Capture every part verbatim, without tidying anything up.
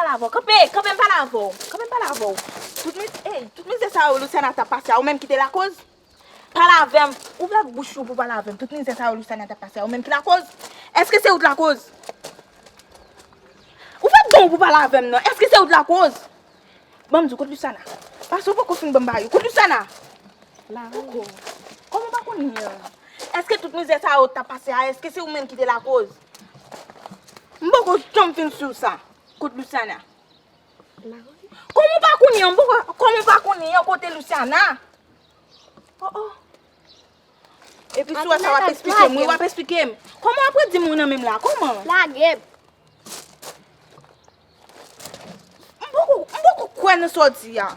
Avè w. Kanpe, kanpe, m pale avè w. Kanpe, m pale avè w. Tout miz-, ey, tout mizè sa yo Luciana t ap pase a, ou menm ki te lakoz? Pale avè m. Ouvè bouch ou pou pale avè m. Tout mizè sa yo Luciana t ap pase a, ou menm ki lakoz? Èske se ou t lakoz? Ouvè don w pou pale avè m non. Èske se ou t lakoz? Ban m di w, kot Luciana? Paske w poko fin ban m bagay yo. Kot Luciana? Poko. Kòman w pa konnen an? Èske tout mizè sa yo t ap pase a, èske se ou menm ki te lakoz? M poko janm fin si w sa. Kot Luciana? Kòman w pa konnen an? M poko, kòman w pa konnen an? Kote Luciana? Oh, oh. Epi si w wè sa, w ap eksplike m, wi, w ap eksplike m. Kòman w ap redi m ou nan menm la? Kòman? Lage m. M poko, m poko kwè nan sa w di a.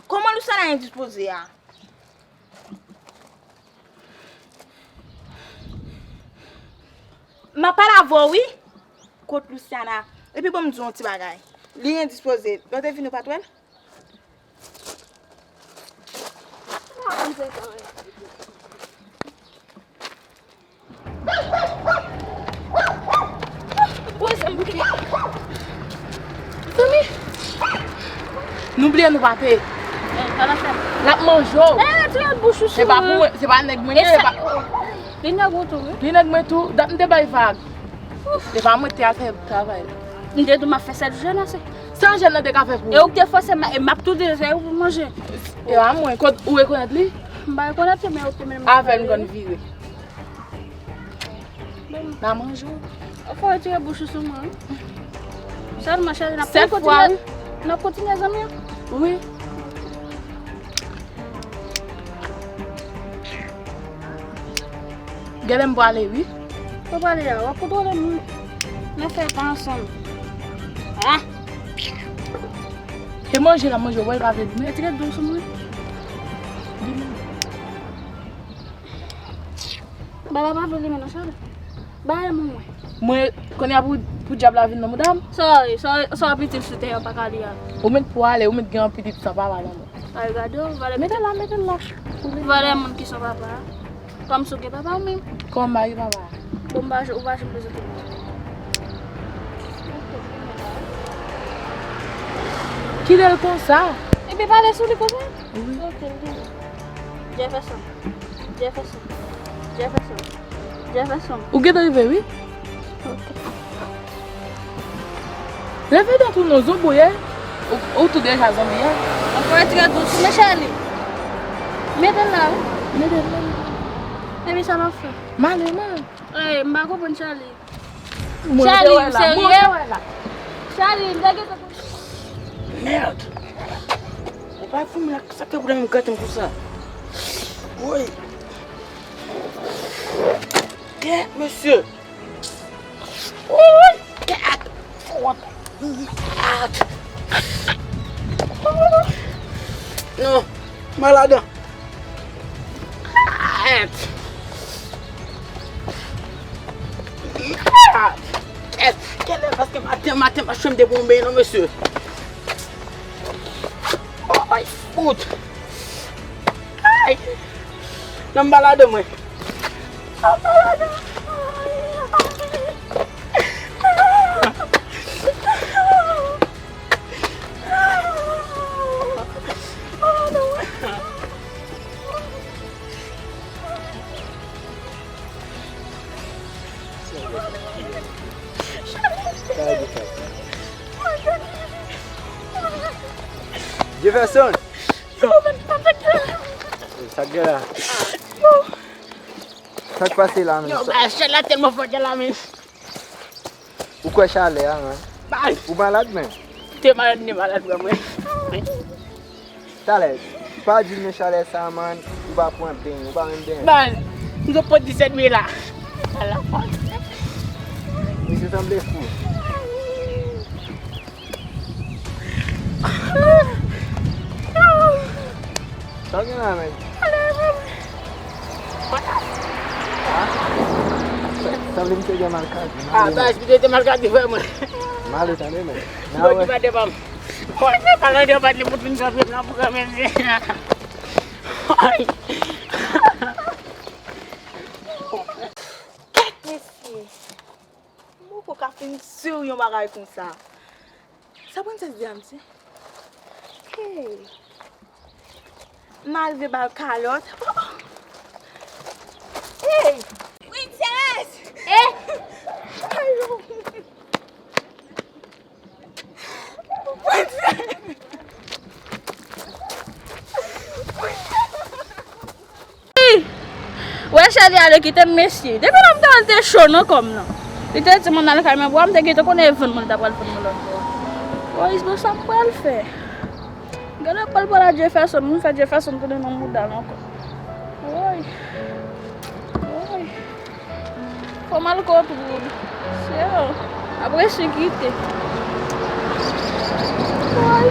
Kòman Luciana endispoze a? M ap pale avè w, wi. Kot Luciana? Epi ban m di w yon ti bagay. Li endispoze. Lè w te vini, ou pa t wè l? Zanmi, nou bliye nou pa peye. L ap manje w. Se pa pou mwen, se pa nèg mwen ye, se pa. Li nèg ou tou, wi. Li nèg mwen tou, dat m te bay vag. Se pa mwen ki te al fè travay la. M te di w m ap fè sèt jou jèn ase. Sa jèn nan te ka fè pou ou? E ou ki te fòse m, e m ap tou di se ou pou manje. E a mwen, kot ou rekonèt li? M pa rekonèt li, men ou te menm. Avè l m konn vire. N a manje w. Fò w retire bouch ou sou mwen, wi. Sèlman, cheri, n ap kontinye, n ap kontinye zanmi an. Wi. Genlè m prale, wi. Ou prale a, w ap kontwole m, wi. N ap fè pa ansanm. Ah! E manje l ap manje, w wè l pa vle limen. Retire dlo sou mwen. Limen. Baba pa vle limen non, Charles. Ba l mwen. Mwen, kounye a pou, pou dyab la vin nan mouda m? Sa w ye, sa w, sa w ap itil sou tè a pa ka li a. Ou mèt prale, ou mèt gen yon pitit san papa nan men w. Ay, gade w, valè. Mete l la, mete l la. Valè moun ki san papa. Kòm si w gen papa ou menm. Kòm m pa gen papa. Bon, m pa, ou pa janm bezwen tout. Kite l konsa. Epi pale sou li konsa? Wi. Ok, m tande. Jefferson. Jefferson. Jefferson. Jefferson. Ou gentan rive, wi. Ok. Leve tèt ou non, zonbo ye. Ou, ou tou deja zonbi a. Ankò retire dous, men Charlie. Mete l la, wi. Mete l la. Epi sa m ap fè? Male, man. Ey, m pa konprann Charlie. Charlie, ou serye? Charlie, m te gentan. Merde! Ou pa fou, men sa k fè pou m gate m konsa? Woy! Kèt, mesye! Woy! Kèt! Fou, merde! Non, malad. Kèt! Kèt! Kèt! Kèlè paske maten, maten, maten, m te pran yon beny non, mesye. Ay, fout! Ay! Non, m pa ladan mwen. M pa ladan mwen. Jefferson! Sa k gen la? Sa k pase la menm? Yo, bagay la tèlman fò gen la menm. Ou kwè chalè a, man? Bay! Ou malad menm? Te malad, m te malad vrèman. Talè, pa di m men chalè sa, man, ou pa pran beny, ou pa menm benyen. Bay! M sot pot disèt mil la. Ala fò. Misye sanble fou. Sa w gen la, men? Ha? Sanble misye gen malkadi. Ah, baz, misye te malkadi vrèman. Male tande, men. Bon, ki pa devan m. Bon, se pa nan devan li pou vin kanpe nan pou kanpe. Kèt, mesye. M poko ka fin di w yon bagay konsa. Sa Princess di a, m di? Hey! M al vle ba l kalòt. Oh, oh. Hey! Princess! Eh! Ayo! Princess! Wi! Wè chè li ale kite m mesye. Depi lè m te wè l te cho nan kò m nan. Li te di m ann al kay mwen bwa, m te gentan konnen e vann mwen li ta pral vann mwen lòt bò. Woy, bon sa m pral fè? Gade pral pral a Jefferson, m fè Jefferson tounen nan mouda l ankò. Woy. Woy. Fò m al kontwòl. Se yo. Apre si kite. Woy.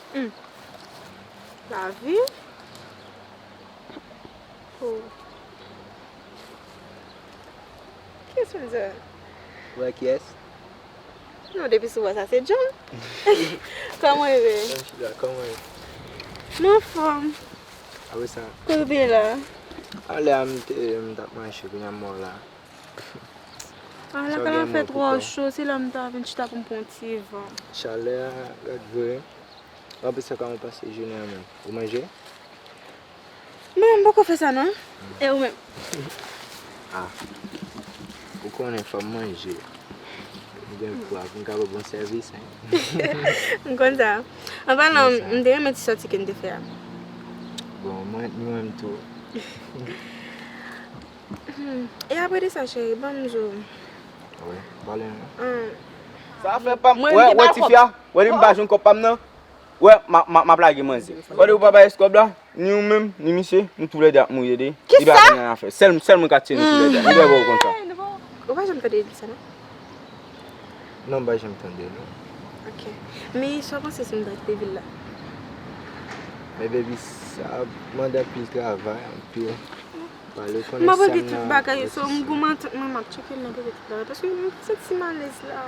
Hmm. Lavi? Oh. Kiyès moun sa? Wè kiyès? Non, depi sou wè sa, se John. Kòman w ye? Kòman w ye? Mwen anfòm. Apre sa? Kote w te ye la? Alè a, m te, m t ap mache, kounye a m wè w la. Ah, lakay la fè twò cho, se la m ta vin chita pou m pran ti van. Chalè a, gad vre. Anplis sa, kòman w pase jounen an menm? Ou manje? Non, m poko fè sa non. E ou menm? Ah. Ou konnen fò m manje. M gen pwa pou m ka ba w bon sèvis, hein. M konn sa. An palan, m te renmen ti sòti ke n te fè a. Bon, mwen, mwen menm tou. Hmm. E apre de sa, cheri, ban m di w. Wi, pale non. Sa fè pa m. Wè, wè tifi a. Wè li m pa jwenn kòb pa m nan. Wè, m a, m a, m ap lage manzè. Wè li ou pa bay kòb la, ni ou menm, ni misye, nou toulède ap mouri, tande. Li pa konn anyen a fè. Sèl, sèl mwen ka tire nou toulède. Li dwe wè w konn sa. Ou pa janm tande li sa non? Non, m pa janm tande non. Ok. Men sa w panse si m ta kite vil la? Men baby, sa ap mande anpil travay, anpil. M ap regle tout bagay yo, so m goumen antant mwen, m ap tcheke, m ap regle tout bagay. Paske m santi m alèz la.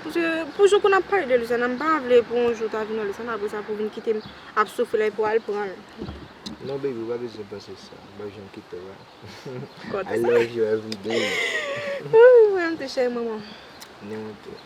Paske pou jou ke n ap pale de Louisiana, m pa vle pou yon jou w ta vin nan Louisiana, apre sa pou w vin kite m ap soufri la epi w al pran l. Non, baby, ou pa bezwen panse sa. M p ap janm kite w, hein. I love you every day. Wouy, mwen menm tou, cheri manman. Ni mwen tou.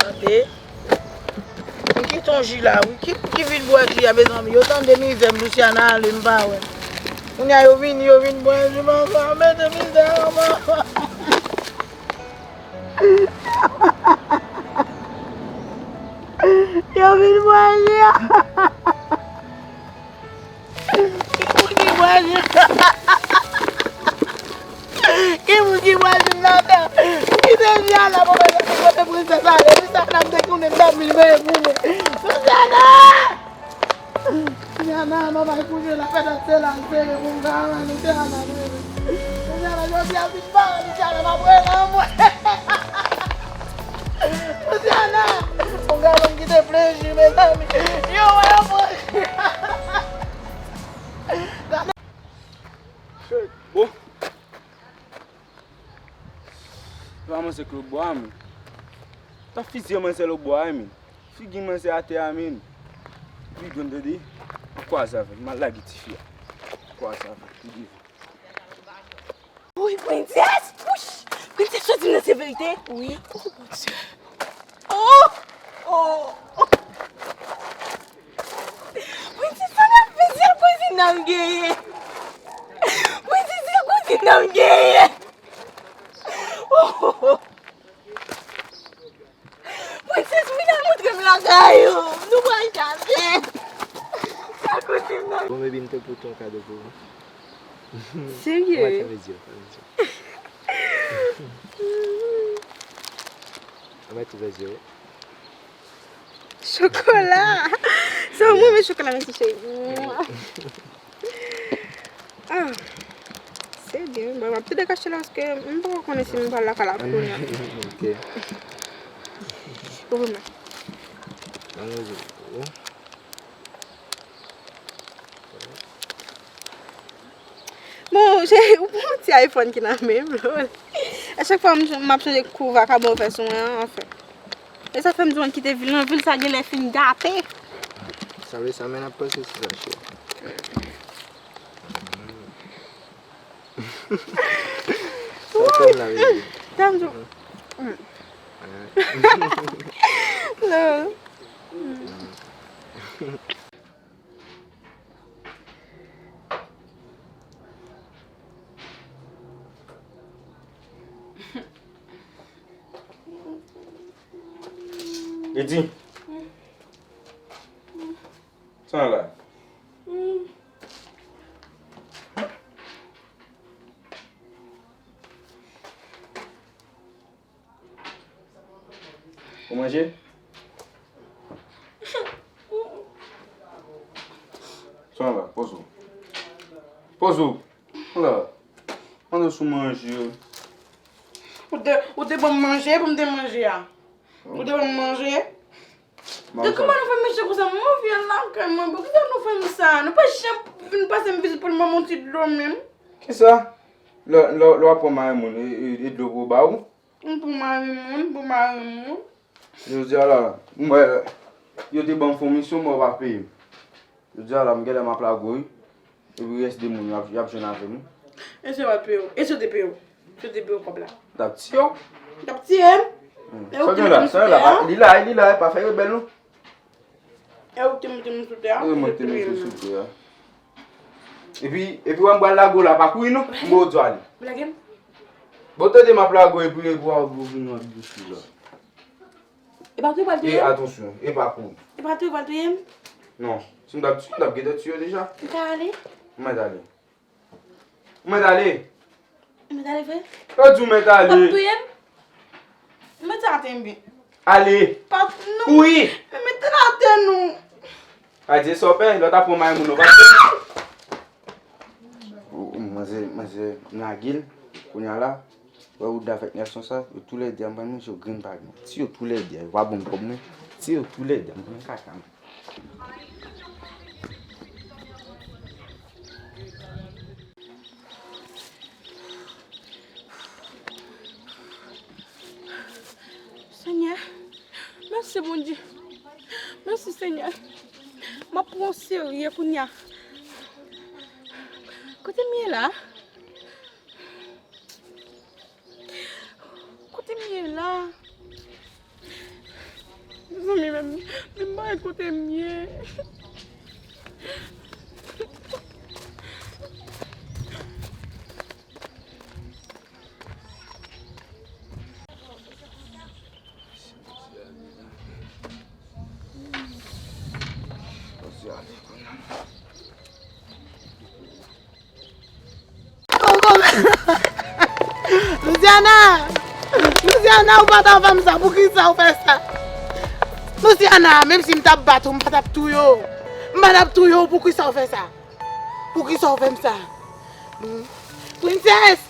Tande. M kite yon ji la, wi. Ki, ki vin bwè ji a, mezanmi? Yo tande mizè m, Luciana ale, m pa wè. Kounye a, yo vini, yo vin bwè ji m ankò. Mete mizè anba. Yo vin bwè ji a. Ki moun ki bwè ji? Ki moun ki bwè ji m nan tè? Kite ji a la, mwen mèt kote princess ale. Luciana, m te konnen m t ap vin veye pou mwen. Luciana! Luciana, manman kouche la, fè dat se la l sere pou m ka ann Luciana, bebe. Luciana, jodi a vin pa, Luciana, m ap rele anmwe. Luciana! Yon gason m kite plen ji, mezanmi. Yo, wè, anmwe. Bon. Epa manzè k lòtbò a, men. T ap fizye manzè lòtbò a, men. Figi manzè atè a, men. Li grenn, tande. Kwaze avè l. M al lage tifi a. Kwaze avè l. Li devan. Wi, Princess! Wouch! Princess, sa w di m nan se verite? Wi. Oh, Bondye. Oh! Oh! Princess, sa n ap fè? Sèl kouzin nan m genyen. Princess, sèl kouzin nan m genyen. Oh, oh, oh. Princess, vin al montre m lakay ou. Nou pral chache. Sèl kouzin nan. Bon, baby, m te pote yon kado pou ou. Serye? Ou mèt fèmen zye w, fèmen zye w. Ou mèt ouvè zye w. Chokola! Sa mwen men chokola, mèsi cheri. Ah, se byen. Bon, m ap tou dekache la paske m poko konnen si m pral lakay la kounye a. Ok. Ou pou mwen. Nan rezo. Bon, cheri, ou pran ti iPhone ki nan men m, lòl. A chak fwa m, m ap chanje kou vakabon fè sou mwen an, anfen. E sa fè m di w ann kite vil lan, vil sa genlè fin gate. Sa vle sa, men n ap panse sou sa, cheri. Sa fè m la, bebe. Tann di w. Non. Edi. Sa la. Ou manje? Sa la, poze w. Poze w. Ala, mande sou manje. Ou te, ou te ban m manje pou m te manje a. Ou te ban m manje. Donk, kòman nou fè mechan konsa? Mwen vin lakay mwen, poukisa nou fè m sa? Nou pa janm vin pase m vizit pou n ban m yon ti dlo menm. Kisa? Lè, lè, lè w ap pran mari moun, e, e, e dlo pou w ba ou? M pou mari moun, pou mari moun. Jodi a la, m wè, yo te ban m fon misyon, men yo pa peye m. Jodi a la, m genlè m ap lage w, wi. Epi rès de moun, y ap, y ap jwenn avè m, wi. E si yo pa t peye w? E si yo te peye w? Si yo te peye w kòb la? M t ap tiye w. M t ap tiye m? E ou ki mete m sou tè a? Li la, li la, pa fè rebèl, non. E ou ki mete m sou tè a? E mwen ki te mete w sou tè a. Epi, epi wè m pral lage w la, pa kouri non, m ba w di w ale. Ou lage m? Bon, tande m ap lage w epi, epi w ap vin ap bouch ou la. E pa tou pral touye m? E atansyon, e pa kouri. E pa tou pral touye m? Non, si m t ap tiye w, m t ap gentan tiye w deja. M ka ale? Ou mèt ale. Ou mèt ale. Ou mèt ale vre? Yo di w mèt ale. P ap touye m? Mete atè m byen. Ale. P ap, non. Kouri. Men mete l atè non. Adye, sa w pè, lè w ta pran mari moun nan, w p ap pè. Manzè, manzè, m lage l. Kounye a la, wè Wouda avèk nèson sa, yo toulède, m pral manje yo grenn pa grenn. Si yo toulède, yo pa ban m kòb mwen. Si yo toulède, m pran kaka m. Senyè, mèsi Bondye. Mèsi Senyè. M ap pran w serye kounye a. Kote m ye la? Kote m ye la? Mezanmi, men, men m pa wè kote m ye. Luciana! Luciana, ou pa ta fè m sa, poukisa ou fè sa? Luciana, menm si m t ap bat ou, m pa t ap touye w. M pa t ap touye w, poukisa ou fè sa? Poukisa ou fè m sa? Hmm? Princess!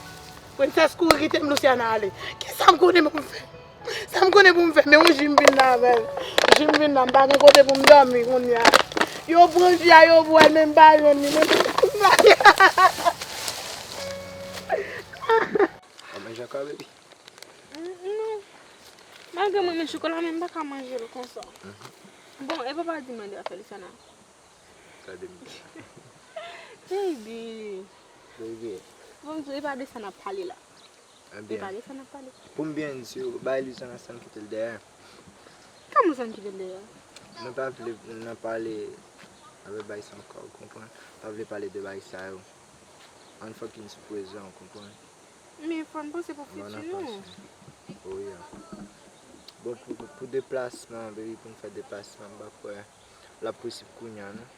Princess, kouri kite m, Luciana ale. Kisa m konnen pou m fè? Sa m konnen pou m fè, men yon ji m vin la avè l. Ji m vin la, m pa gen kote pou m dòmi kounye a. Yo pran ji a, yo bwè l, men m pa jwenn li, men m pa jwenn li. W ap manje ankò, baby? Mm, non. Malgre m renmen chokola, men m pa ka manje l konsa. Bon, e papa di mande afè Luciana. Gade m. Baby. Baby. Bon, e pa de sa n ap pale la. E pa de sa n ap pale. Pou m byen di w, bay Luciana sa n kite l dèyè. Kòman sa n kite l dèyè? Nou pa vle nan pale avè bay sa ankò, ou konprann? Pa vle pale de bay sa yo. Ann fòkis sou prezan, ou konprann? Men fò n panse pou fiti nou. Wi, ya. Bon, pou, pou, pou deplasman, baby, pou n fè deplasman, m pa kwè l ap posib kounye a, non.